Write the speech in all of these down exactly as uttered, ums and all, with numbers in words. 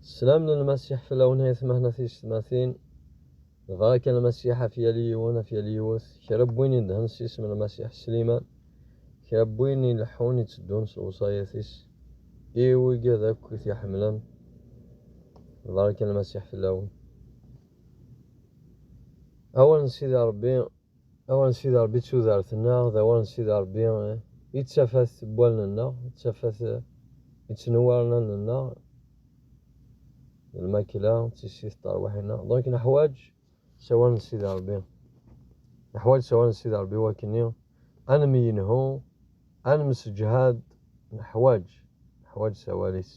Sslam n Lmasiḥ fell-awen ay atmaten tiyessetmatin. Lbaraka n Lmasiḥ ɣef yal yiwen, ɣef yal yiwet. Kra n win idehnen s yisem n Lmasiḥ s liman, kra n win ileḥḥun itteddun s lewṣayat-is, i wigad akk i t-iḥemmlen. Lbaraka n Lmasiḥ fell-awen. Awal n Sidi Ṛebbi, awal n Sidi Ṛebbi d tudert-nneɣ, d awal n Sidi Ṛebbi, eh, i d tafat n wallen-nneɣ, i d tafat, eh, i yettnewwaren allen-nneɣ, d lmakla, d tissit n terwiḥin-nneɣ. Donc neḥwaǧ s awal n Sidi Ṛebbi. Neḥwaǧ s awal n Sidi Ṛebbi wakken ad nemyenhu, ad nemseǧhad, neḥwaǧ, neḥwaǧ s awal-is.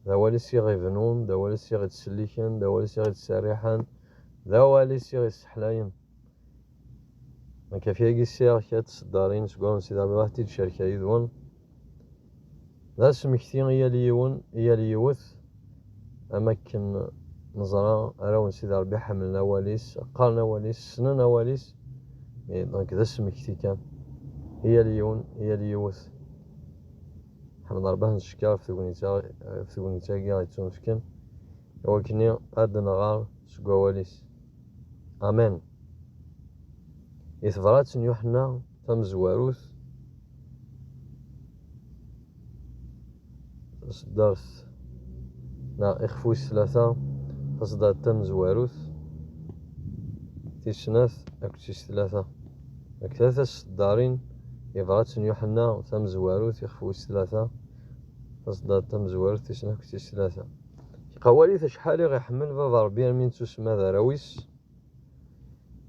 D awal-is i ɣ-ibennun, d awal-is i ɣ-ittselliken, d awal-is i ɣ-ittserriḥen, d awal-is i ɣ-isseḥlayen. Nekk ɣef yagi sɛiɣ kra n tseddarin seg wawal n Sidi Ṛebbi, ad t-id-cerkeɣ yid-wen. D asmekti i yal yiwen, i yal yiwet, am akken neẓra arraw n Sidi Ṛebbi ḥemmlen awal-is, qqaren awal-is, ssnen awal-is. Et donc d asmekti kan i yal yiwen, i yal yiwet. Ḥmed Ṛebbi ad neckeṛ ɣef tegnit-a, ɣef tegnit-agi i ɣ-yettunefken, i wakken ad d-nɣer seg wawal-is. Amen. Di tebrat n Yuḥenna tamezwarut, taṣeddart, neɣ ixef wis tlata, taṣeddart tamezwarut, tis snat akked tis tlata. Deg tlata tseddarin, di tebrat n Yuḥenna tamezwarut, ixef wis tlata, taṣeddart tamezwarut, tis snat akked tis tlata. Qawali-t acḥal i ɣ-iḥemmel Baba Ṛebbi armi nettusemma d arraw-is.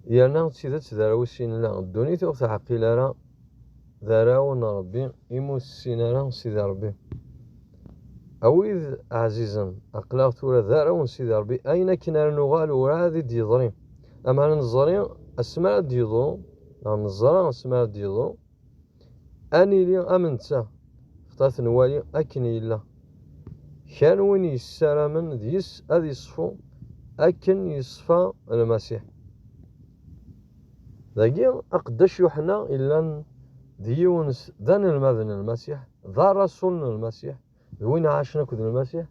Yerna d tidet d arraw-is i nella. Ddunit ur teɛqil ara d arraw n Ṛebbi imi ur tessin ara Sidi Ṛebbi. A wid ɛzizen, aql-aɣ tura d arraw n Sidi Ṛebbi, ayen akken ara nuɣal werɛad i d-yeḍri. Ameɛna neẓri asmi ara d-yeḍru, neɣ neẓra asmi ara d-yeḍru, ad nili am netta, xaṭer ad t-nwali akken yella. Kra n win yessaramen deg-s ad yeṣfu akken yeṣfa Lmasiḥ. Dagi, aqeddac Yuḥenna yellan d yiwen s-, d anelmad n Lmasiḥ, d aṛasul n Lmasiḥ, d win ɛacen akked Lmasiḥ.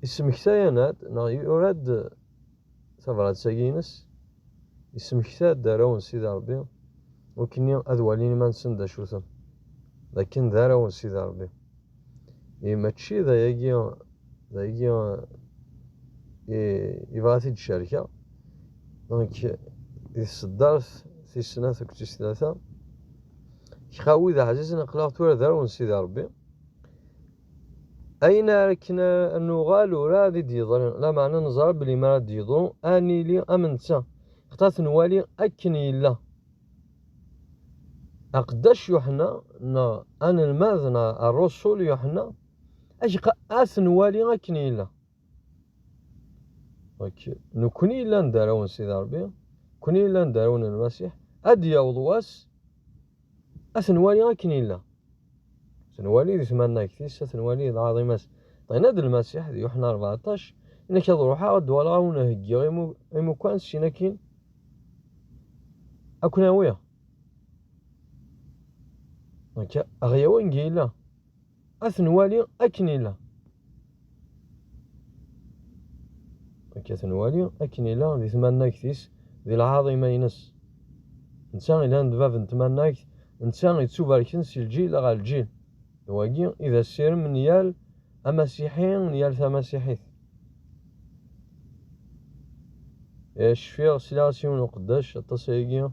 Ismekta-yaneɣ-d, neɣ yura-d tabrat-agi-ines, ismekta-d arraw n Sidi Ṛebbi, wakken ad walin iman-nsen d acu-ten, d akken d arraw n Sidi Ṛebbi. I mačči d ayagi, d ayagi i, i bɣiɣ ad t-id-cerkeɣ. Donc, di tseddart tis snat akked tis tlata, kra wid ɛzizen, aql-aɣ tura d arraw n Sidi Ṛebbi. Ayen ara akken ad nuɣal ur ad i d-yeḍri, lameɛna neẓra belli mi ara d-yeḍru, ad nili am netta, xaṭer ad t-nwali akken yella. Aqeddac Yuḥenna, neɣ anelmad, neɣ ṛṛusul Yuḥenna, acu qa-, ad t-nwali akken yella. Donc, nekkni yellan d arraw n Sidi Ṛebbi, nekkni yellan d arraw n Lmasiḥ, ad d-yaweḍ wass, ad t-nwali akken yella. Ad t-nwali di tmannagt-is, ad t-nwali di lɛaḍima-s. Yenna-d Lmasiḥ di Yuḥenna rbeɛṭac, yenna-k ad ruḥeɣ ad d-walaɣ ad wen-heggiɣ imu-, imukan, syin akkin ad ken-awiɣ. Donc, ad ɣ-yawi anda yella. Ad t-nwali akken yella. Akka ad t-nwali akken yella di tmannagt-is, di lɛaḍima-ines. Netta yellan d bab n tmannagt, netta yettubarken si lǧil ɣer lǧil. D wagi i d asirem n yal amasiḥi, n yal tamasiḥit. Eh, cfiɣ sliɣ-as yiwen uqeddac aṭas ayagi,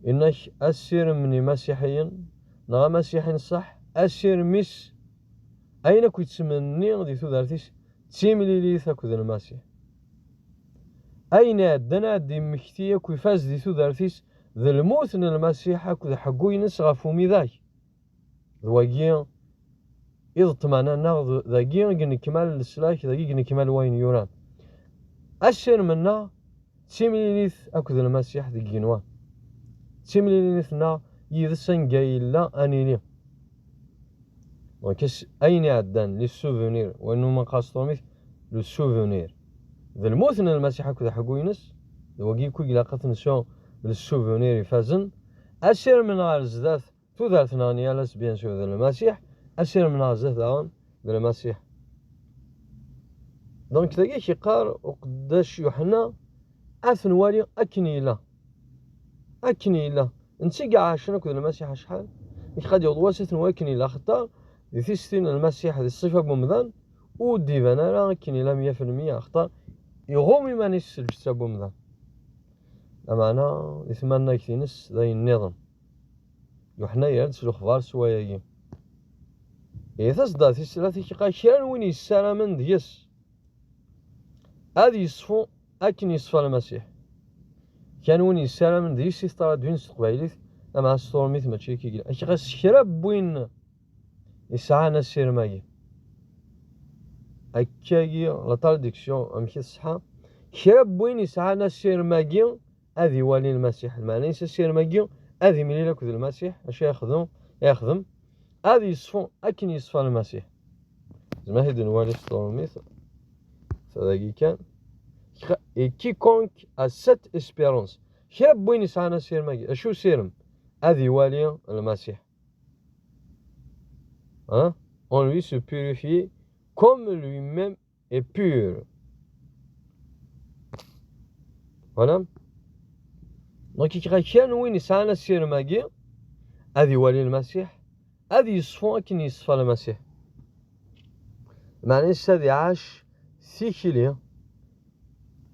yenna-k asirem n imasiḥiyen, neɣ amasiḥi n ṣṣeḥ, asirem-is, ayen akk yettmenni di tudert-is, d timlilit akked Lmasiḥ. Ayen iɛeddan ad d-immekti akk ifaz di tudert-is, d lmut n Lmasiḥ akked ḥeggu-ines ɣef umidag. D wagi i d ṭṭmana-nneɣ, d-, dagi i yennekmal leslak, dagi i yennekmal wayen yuran. Asirem-nneɣ d timlilit akked Lmasiḥ deg igenwan. D timlilit-nneɣ yid-s anga yella ad nili. Donc, as-, ayen iɛeddan, les souvenirs, wayen umi neqqar s tṛumit, le souvenir. D lmut n Lmasiḥ akked ḥeggu-ines, d wagi akk i ilaq ad t-nesɛu, le souvenir ifazen. Asirem-nneɣ ar zdat, tudert-nneɣ n yal ass, bien sûr, d Lmasiḥ. Asirem-nneɣ ar zdat daɣen, d Lmasiḥ. Donc, dagi i k-yeqqar uqeddac Yuḥenna: "Ad t-nwali akken yella." Akken yella. Netta i iɛacen akked Lmasiḥ acḥal? Nekk ɣad yaweḍ wass ad t-nwali akken yella, axaṭer di tistin n Lmasiḥ, di ṣṣifa n umdan, ur d-iban ara akken yella mya fi lmya, axaṭer iɣum iman-is s lǧetta n umdan. Lameɛna, di tmannagt-ines, d ayen nniḍen. Yuḥenna yerra-d s lexbar s wayagi. Ihi tasedda tis tlata i k-yeqqar: "Kra n win yessaramen deg-s ad yeṣfu akken yeṣfa Lmasiḥ." Kra n win yessaramen deg-s i teṭradwin s teqbaylit, lameɛna s turmit mačči akka i yella. Ak-, ɣas kra n win yesɛan asirem-agi. Akkagi, la traduction, amek i tṣeḥḥa? Kra n win yesɛan asirem-agi ad iwali Lmasiḥ. Lmeɛna-is asirem-agi ad imlil akked Lmasiḥ, acu ara yexdem? Ara yexdem, ad yeṣfu akken yeṣfa Lmasiḥ. Zemreɣ ad d-nwali s turmit, ta dagi kan. Kra-, et quiconque a cette espérance. Kra n win yesɛan asirem-agi, acu usirem? Ad iwali Lmasiḥ. Hein? En lui se purifier comme lui-même est pur. Voilà. Donc, i kra, kra n win yesɛan asirem-agi, ad iwali Lmasiḥ, ad yeṣfu akken yeṣfa Lmasiḥ. Meɛna-s ad iɛac tikli.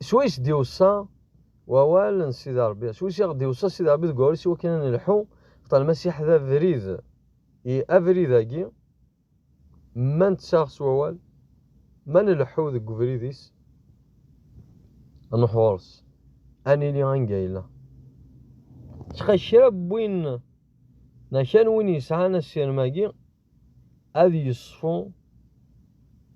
S wayes d-iweṣṣa wawal n Sidi Ṛebbi, s wayes i ɣ-d-iweṣṣa Sidi Ṛebbi deg wawal-is i wakken ad nelḥu, xaṭer Lmasiḥ d abrid. I abrid-agi, ma nettaɣ s wawal, ma nleḥḥu deg ubrid-is, ad nruḥ ɣur-s, ad nili anga yella. Kra, kra n win, neɣ kra n win yesɛan asirem-agi, ad yeṣfu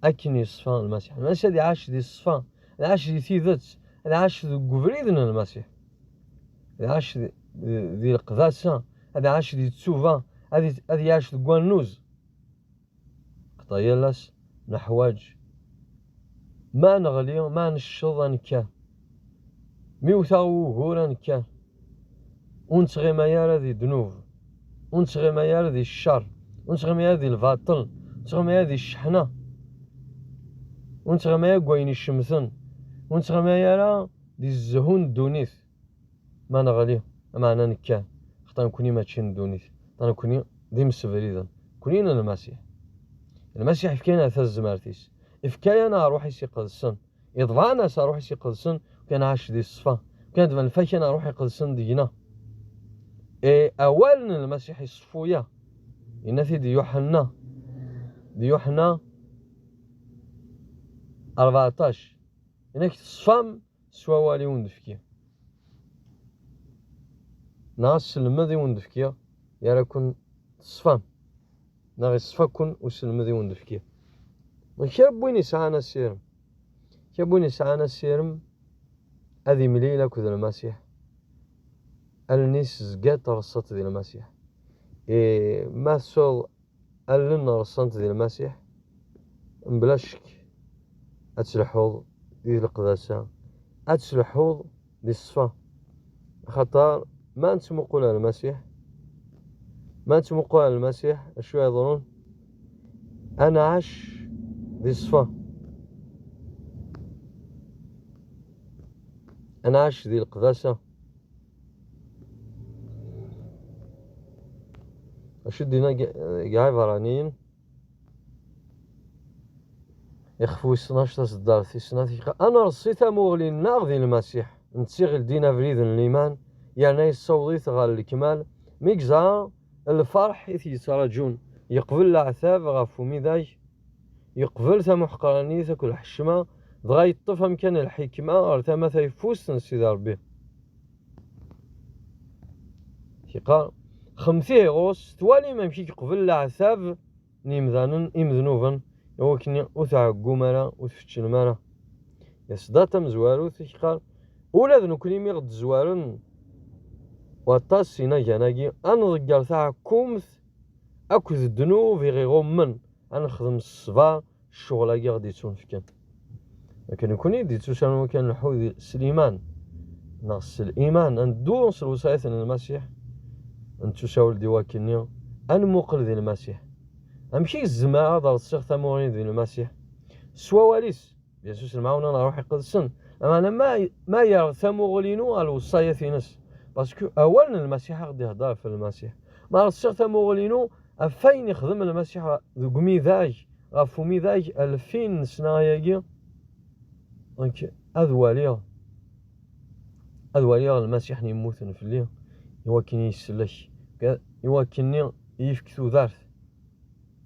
akken yeṣfa Lmasiḥ. Lmasiḥ ad iɛac di ṣṣfa, ad iɛac di tidet, ad iɛac deg ubrid n Lmasiḥ. Ad iɛac di, di, di leqdasa, ad iɛac di ttuba, ad i-, ad iɛac deg wannuz. Xaṭer yal ass neḥwaǧ, ma neɣli, ma necceḍ, ad nekker. Mi wteɣ wugur, ad nekker. Ur nettɣima ara di ddnub, ur nettɣima ara di ccer, ur nettɣima ara di lbaṭel, ur nettɣima ara di cceḥna, ur nettɣima ara deg wayen icemten, ur nettɣima ara di zzhu n ddunit. Ma neɣli, ameɛna nekker, xaṭer nekni mačči n ddunit, xaṭer nekni d imsebriden, nekni n Lmasiḥ. Lmasiḥ ifka-yaneɣ tazmert-is, ifka-yaneɣ ṛṛuḥ-is iqedsen, iḍbeɛ-aneɣ s ṛṛuḥ-is iqedsen, kan nɛac di ṣṣfa, kan d-ban lfakya n ṛṛuḥ iqedsen deg-neɣ. E, awal n Lmasiḥ iṣeffu-yaɣ, yenna-t-id Yuḥenna, d Yuḥenna rbeɛṭac, yenna-k teṣfam s wawal i wen-d-fkiɣ, neɣ s lmed i wen-d-fkiɣ, yerra-ken teṣfam, neɣ iṣfa-ken uselmed i wen-d-fkiɣ. Kra n win yesɛan asirem, kra n win yesɛan asirem ad imlil akked Lmasiḥ, allen-is zgant rṣant di Lmasiḥ. E, ma tsuḍ allen rṣant di Lmasiḥ, mebla ccek ad tleḥḥuḍ di leqdasa, ad tleḥḥuḍ di ṣṣfa. Axaṭer ma nettmuqul ar Lmasiḥ, ma nettmuqul ar Lmasiḥ, acu yeḍrun? Ad nɛac di ṣṣfa, ad nɛac di leqdasa. Acu d-yenna deg, deg Iɛibṛaniyen, ixef wis tnac, taseddart tis snat, yeqqar: "Ad nerṣi tamuɣli-nneɣ di Lmasiḥ, netta i ɣ-ldin abrid n liman, yerna yessaweḍ-it ɣer lekmal, mi yeẓra lferḥ i t-yettraǧun, yeqbel leɛtab ɣef umidag, yeqbel tamuḥqranit akked lḥecma, dɣa yeṭṭef amkan n lḥikma ɣer tama tayeffust n Sidi Ṛebbi." Yeqqar: "Xemtihi ɣur-s, twalim amek i yeqbel leɛtab n yimdanen imednuben, i wakken ur tɛeggum ara, ur tfeččlem ara." Yes, data tamezwarut, yeqqar: "Ula d nekkni mi ɣ-d-zwaren waṭas inagan-agi, ad nḍegger taɛekkumt akked ddnub i ɣ-iɣummen, ad nexdem s ṣṣber ccɣel-agi ɣ-d-yettunefken." Akken nekkni d-yettusawen wakken nleḥḥu di, s liman, neɣ s liman, ad neddu s lewṣayat n Lmasiḥ, nettusawel di wakkenni, ad nmuqel di Lmasiḥ. Amek i yezmer ad reṣṣiɣ tamuɣli di Lmasiḥ? S wawal-is, bien sûr, s lemɛawna n Ṛṛuḥ Iqedsen. Lameɛna ma, ma yerɣ tamuɣli-inu ɣer lewṣayat-ines. Parce que awal n Lmasiḥ a ɣ-d-ihedder ɣef Lmasiḥ. Ma reṣṣiɣ tamuɣli-inu ɣef wayen ixdem Lmasiḥ deg umidag, ɣef umidag alfin n ssna ayagi, donc, ad waliɣ, ad waliɣ Lmasiḥ-nni yemmuten fell-i, iwakken i yi-sellek, iwakken i yi-yefk tudert,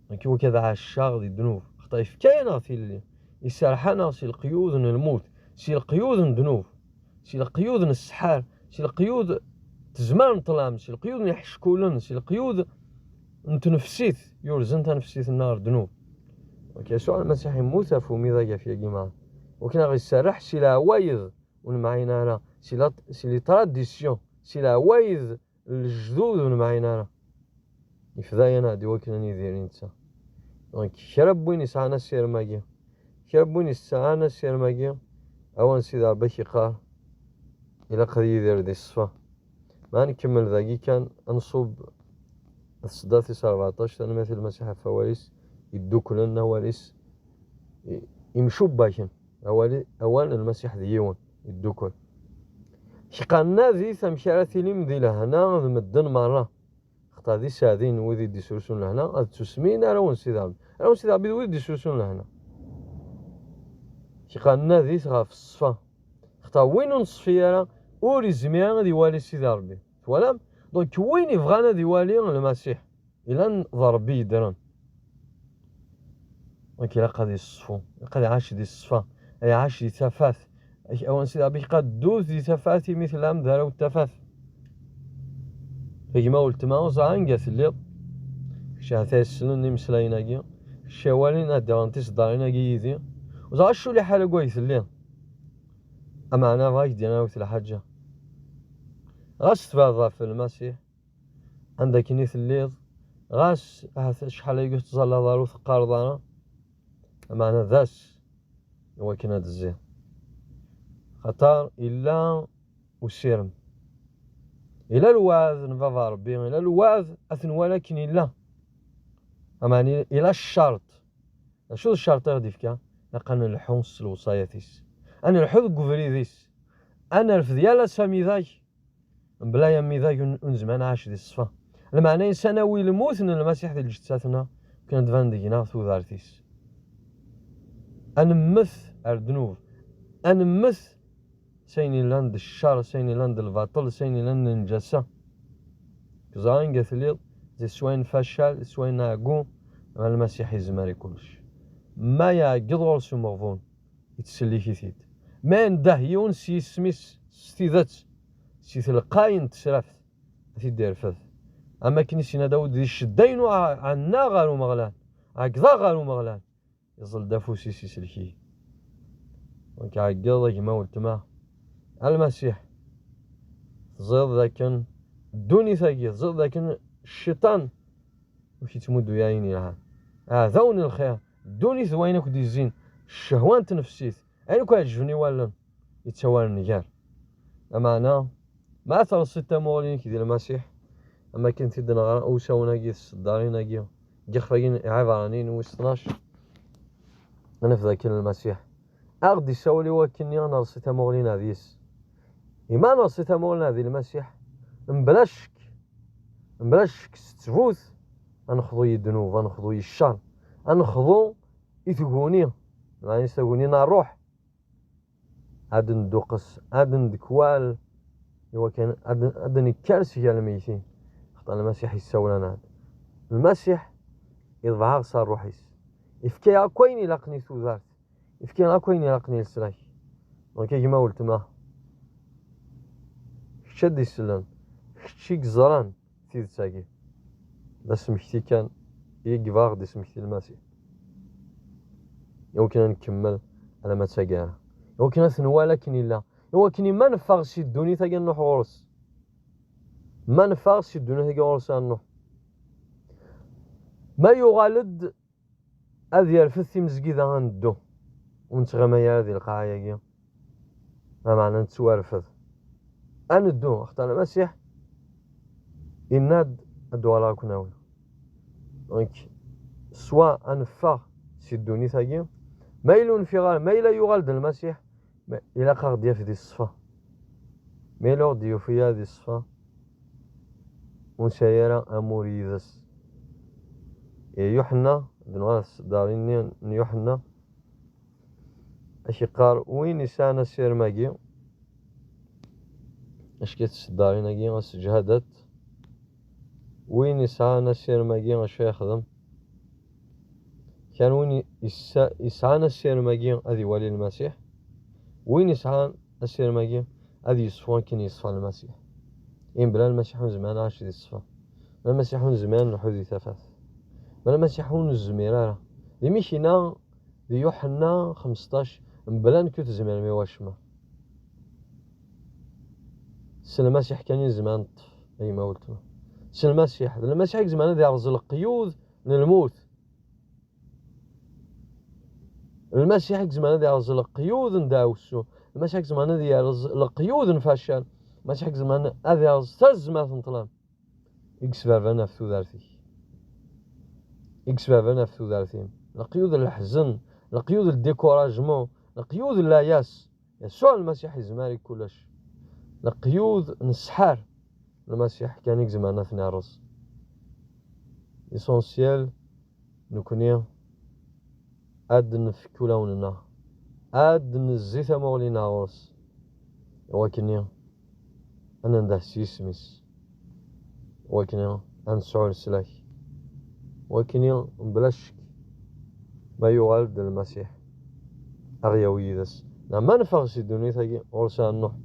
donc, iwakken ad ɛaceɣ di ddnub. Axaṭer yefka-yaneɣ tilelli, iserreḥ-aneɣ si leqyud n lmut, si leqyud n ddnub, si leqyud n ssḥar, si leqyud n tezmar n ṭṭlam, si leqyud n iḥeckulen, si leqyud n tnefsit yurzen tanefsit-nneɣ ɣer ddnub. Donc, Yasuɛ Lmasiḥ yemmut ɣef umidag ɣef yagi meṛṛa. Wakken a ɣ-iserreḥ si leɛwayed ur nemɛin ara, si la, si les traditions, si leɛwayed n lejdud ur nemɛin ara. Yefda-yaneɣ-d iwakken ad nidir i netta. Donc, kra n win yesɛan asirem-agi, kra n win yesɛan asirem-agi, awal n Sidi Ṛebbi ak-iqqar, ilaq ad yidir di ṣṣfa. Ma nkemmel dagi kan, ad nṣub tseddart tis rbeɛṭac, tanemmirt i Lmasiḥ ɣef wawal-is, yedduklen awal-is, i-, imcubbaken, awal, awal n Lmasiḥ d yiwen, yeddukel. Kqan nadit amek ara tilim di lehna d medden merra. Xaṭer d iseɛdiyen n wid i d-isrusun lehna, ad ttusmin arraw n Sidi Ṛebbi. Arraw n Sidi Ṛebbi d wid i d-isrusun lehna. Kqan nadit ɣef ṣṣfa. Xaṭer win ur neṣfi ara, ur izmir ara ad iwali Sidi Ṛebbi. Twalam? Donc, win ibɣan ad iwali Lmasiḥ, ilan d Ṛebbi yeddren. Donc, ilaq ad iṣfu, ilaq ad iɛac di ṣṣfa, ad iɛac di tafat. Ak-, awal n Sidi Ṛebbi, ilaq ad ddut di tafat imi tellam d arraw n tafat. A gma weltma, ur ẓriɣ anga telliḍ. Kečč ahat ay ssnen imeslayen-agi, kečč awalen ad d-iɣren tiseddarin-agi yid-i. Ur ẓriɣ acu liḥala deg way telliḍ. Ameɛna bɣa ak-d-iniɣ yiwet lḥaǧa. Ɣas tebɛed ɣef Lmasiḥ, anda akken i telliḍ, ɣas ahat acḥal ay ur tettẓallaḍ ara ur teqqareḍ ara, ameɛna d ass i wakken ad d-tezziḍ. Xaṭer illa usirem. Illa lweɛd n Baba Ṛebbi, illa lweɛd ad t-nwali akken illa. Ameɛna illa ccerṭ. D acu d ccerṭ i ɣ-d-ifka? Ilaq ad nelḥu s lewṣayat-is. Ad nelḥu deg ubrid-is. Ad nerfed yal ass amidag. Mebla amidag ur n-, ur nezmir ad nɛac di ṣṣfa. Lmeɛna-ines ad nawi lmut n Lmasiḥ di lǧettat-nneɣ, akken ad d-tban deg-neɣ tudert-is. Ad nemmet ar ddnub. Ad nemmet s ayen yellan d ccer, s ayen yellan d lbaṭel, s ayen yellan d lneǧasa. Ẓer anga telliḍ, di s wayen facal, s wayen ɛeggu, ma Lmasiḥ yezmer i kullec. Ma iɛeggeḍ ɣur-s umeɣbun, yettsellik-it-id. Ma yendeh yiwen s yisem-is s tidet, si telqay n tesraft, ad t-id-irfed. Am akken i s-yenna Dawed, di ccedda-inu ɛ-, ɛennaɣ ɣer Umeɣlal, ɛeggḍeɣ ɣer Umeɣlal, iẓẓel-d afus-is, isellek-iyi. Donc, ɛeggeḍ a gma weltma, a Lmasiḥ, teẓriḍ dakken ddunit-agi, teẓriḍ dakken cciṭan ur k-yettmuddu ayen yelhan. Aɛdaw n lxir, ddunit d wayen akk d-yezzin, ccehwa n tnefsit, ayen akk iɛeǧben i wallen, yettawal nnger. Lameɛna, ma terṣiḍ tamuɣli-inek di Lmasiḥ, am akken t-id-neɣra i usawen-agi, tiseddarin-agi, deg yixef-agi n Iɛibṛaniyen wis tnac, ad naf dakken Lmasiḥ a ɣ-d-issawel i wakken ad nerṣi tamuɣli-nneɣ deg-s. Imi ad nerṣi tamuɣli-nneɣ di Lmasiḥ, mebla ccek, mebla ccek s ttbut, ad nexḍu i ddnub, ad nexḍu i ccer, ad nexḍu i tguni, meɛna taguni n ṛṛuḥ. Ad nduqqes, ad ndekwal, i wakken ad, ad nekker seg gar lmeytin. Xaṭer Lmasiḥ yessawel-aneɣ-d. Lmasiḥ iḍbeɛ-aɣ s ṛṛuḥ-is. Ifka-yaɣ akk ayen ilaqen i tudert. Ifka-yaɣ akk ayen ilaqen i leslak. Donc, a gma weltma, kečč ad d-isellen, kečč i yeẓran tidet-agi. D asmekti kan i yebɣa ad d-ismekti Lmasiḥ. Iwakken ad nkemmel alamma d taggara. Iwakken ad t-nwali akken illa. Iwakken ma neffeɣ si ddunit-agi ad nruḥ ɣur-s. Ma neffeɣ si ddunit-agi ɣur-s ad nruḥ. Ma yuɣal-d ad yerfed timezgida ad neddu. Ur nettɣima ara di lqaɛa-agi. Lameɛna nettwarfed. Ad neddu, axaṭer Lmasiḥ yenna-d ad d-uɣaleɣ ad ken-awiɣ. Donc, Swa ad neffeɣ si ddunit-agi, ma yella ur nfiɣ ara, ma yella yuɣal-d Lmasiḥ, ma ilaq ad ɣ-d-yaf di ṣṣfa. Ma yella ur ɣ-d-yufi ara di ṣṣfa, ur nesɛi ara amur yid-s. I Yuḥenna, d nɣa tseddarin-nni n Yuḥenna, ad k-iqqar: "Win yesɛan asirem-agi", acki tseddarin-agi, asseǧhadat, "Win yesɛan asirem-agi, acu yexdem?" Kan win yessa-, yesɛan asirem-agi ad iwali Lmasiḥ. Win yesɛan asirem-agi ad yeṣfu akken yeṣfa Lmasiḥ. I mebla Lmasiḥ ur nezmir ara ad nɛac di ṣṣfa. Mebla Lmasiḥ ur nezmir ara ad nleḥḥu di tafat. Mebla Lmasiḥ ur nezmir ara. D imikina di Yuḥenna xemseṭṭac, mebla nekk ur tezmirem i wacemma. S Lmasiḥ kan i nezmer ad neṭṭef, a yemma weltma. S Lmasiḥ. D Lmasiḥ i izemren ad yerẓ leqyud n lmut. Lmasiḥ i izemren ad yerẓ leqyud n dɛewsu. Lmasiḥ i izemren ad yerẓ leqyud n facal. Lmasiḥ i izemren ad yerẓ tazmert n ṭṭlam i yesberben ɣef tudert-ik, i yesberben ɣef tudert-im. Leqyud n leḥzen, leqyud n découragement, leqyud n layas. Yasuɛ Lmasiḥ yezmer i kullec. Leqyud n ssḥar, Lmasiḥ kan i izemren ad ten-iṛṛez. L'essentiel, nekkni ad d-nefk ulawen-nneɣ, ad d-nezzi tamuɣli-nneɣ ɣur-s, i wakken ad nendeh s yisem-is, i wakken ad nesɛu leslak, i wakken, mebla ccek, ma yuɣal-d Lmasiḥ, ad ɣ-yawi yid-s. Neɣ ma neffeɣ si ddunit-agi, ɣur-s ad nruḥ.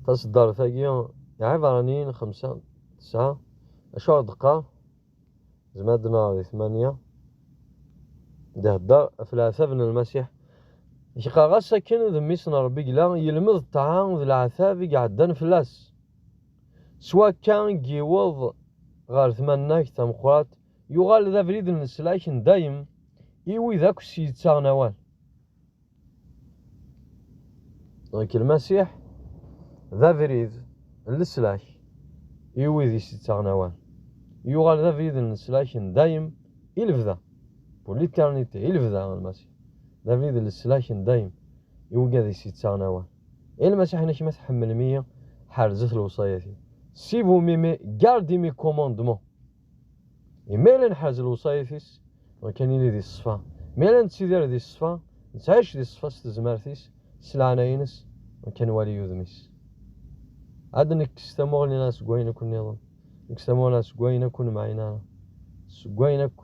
Taṣeddart-agi, Iɛibṛaniyen xemsa, tesɛa, acu ara d-teqqar? Zemreɣ ad d-nɣer di tmanya. D-ihedder ɣef leɛtab n Lmasiḥ. Yeqqar: "Ɣas akken d Mmi-s n Ṛebbi i yella, yelmed ṭṭaɛa d leɛtab i iɛeddan fell-as. S wakka i yiweḍ ɣer tmannagt tameqqrant, yuɣal d abrid n leslak n dayem i wid akk s-yettaɣen awal." Donc, Lmasiḥ d abrid n leslak i wid i s-yettaɣen awal. Yuɣal d abrid n leslak n dayem i lebda. Pour l'éternité, i lebda, Lmasiḥ. D abrid n leslak n dayem i wigad i s-yettaɣen awal. I Lmasiḥ, inek ma tḥemmlem-iyi, ḥerzet lewṣayat-iw. Si vous m'aimez, gardez mes commandements. Imi ara neḥrez lewṣayat-is, donc ad nili di ṣṣfa. Mi ara nettidir di ṣṣfa, nettɛic di ṣṣfa s tezmert-is, s leɛnaya-ines, donc ad nwali udem-is. Ad nekkes tamuɣli-nneɣ seg wayen akk nniḍen. Nekkes tamuɣli-nneɣ seg wayen akk ur nemɛin ara. Seg wayen akk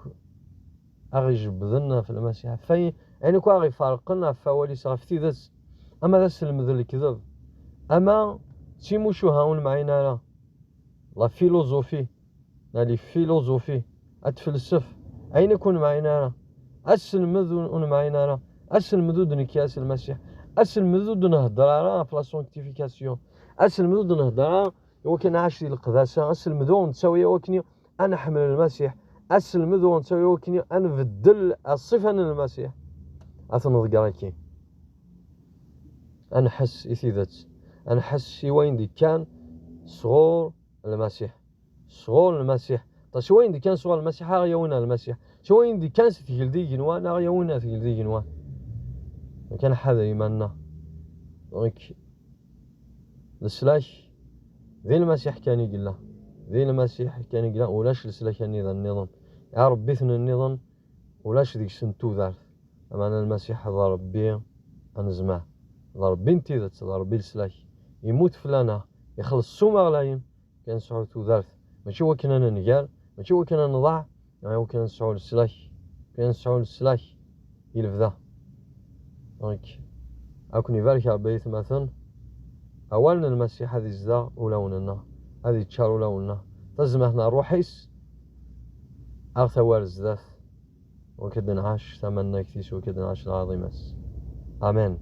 aɣ-ijebbden ɣef Lmasiḥ. Ɣef wayen, ayen akk aɣ-iferqen ɣef wawal-is, ɣef tidet. Ama d aselmed n lekdeb, ama d timucuha ur nemɛin ara. La philosophie, neɣ les philosophies, ad tfelsef, ayen akk ur nemɛin ara, aselmed ur ur nemɛin ara, aselmed ur d-nekki ara s Lmasiḥ, aselmed ur d-nehder ara ɣef la sanctification, aselmed ur d-nehder ara i wakken ad nɛac di leqdasa, aselmed ur nettawi i wakken ad neḥmel Lmasiḥ, aselmed ur nettawi i wakken ad nbeddel ṣṣifa n Lmasiḥ. Ad t-neḍger akkin. Ad nḥess i tidet, ad nḥess i wayen d-ikkan sɣur Lmasiḥ. Sɣur Lmasiḥ. Ṭac wayen d-ikkan sɣur Lmasiḥ, a ɣ-yawin ar Lmasiḥ. Ṭac wayen d-ikkan s tgelda igenwan, a ɣ-yawin ar tgelda igenwan. Donc, ad nḥader iman-nneɣ. Donc, leslak, di Lmasiḥ kan i yella. Di Lmasiḥ kan i yella, ulac leslak anida nniḍen. Iɛrebbiten nniḍen, ulac deg-sen tudert. Lameɛna Lmasiḥ d Ṛebbi anezmar. D Ṛebbi n tidet, d Ṛebbi leslak. Yemmut fell-aneɣ, ixelleṣ s umaɣlayen, kan nesɛu tudert. Mačči wakken ad nenger, mačči wakken ad nḍaɛ, neɣ wakken ad nesɛu leslak. Kan nesɛu leslak i lebda. Donc, ad ken-ibarek Ṛebbi ay atmaten. Awal n Lmasiḥ ad izdeɣ ulawen-nneɣ, ad iččar ulawen-nneɣ. Tazmert n ṛṛuḥ-is ad ɣ-tawi ar zdat. Wakk ad nɛac tamannagt-is, wakk ad nɛac lɛaḍima-s. Amen.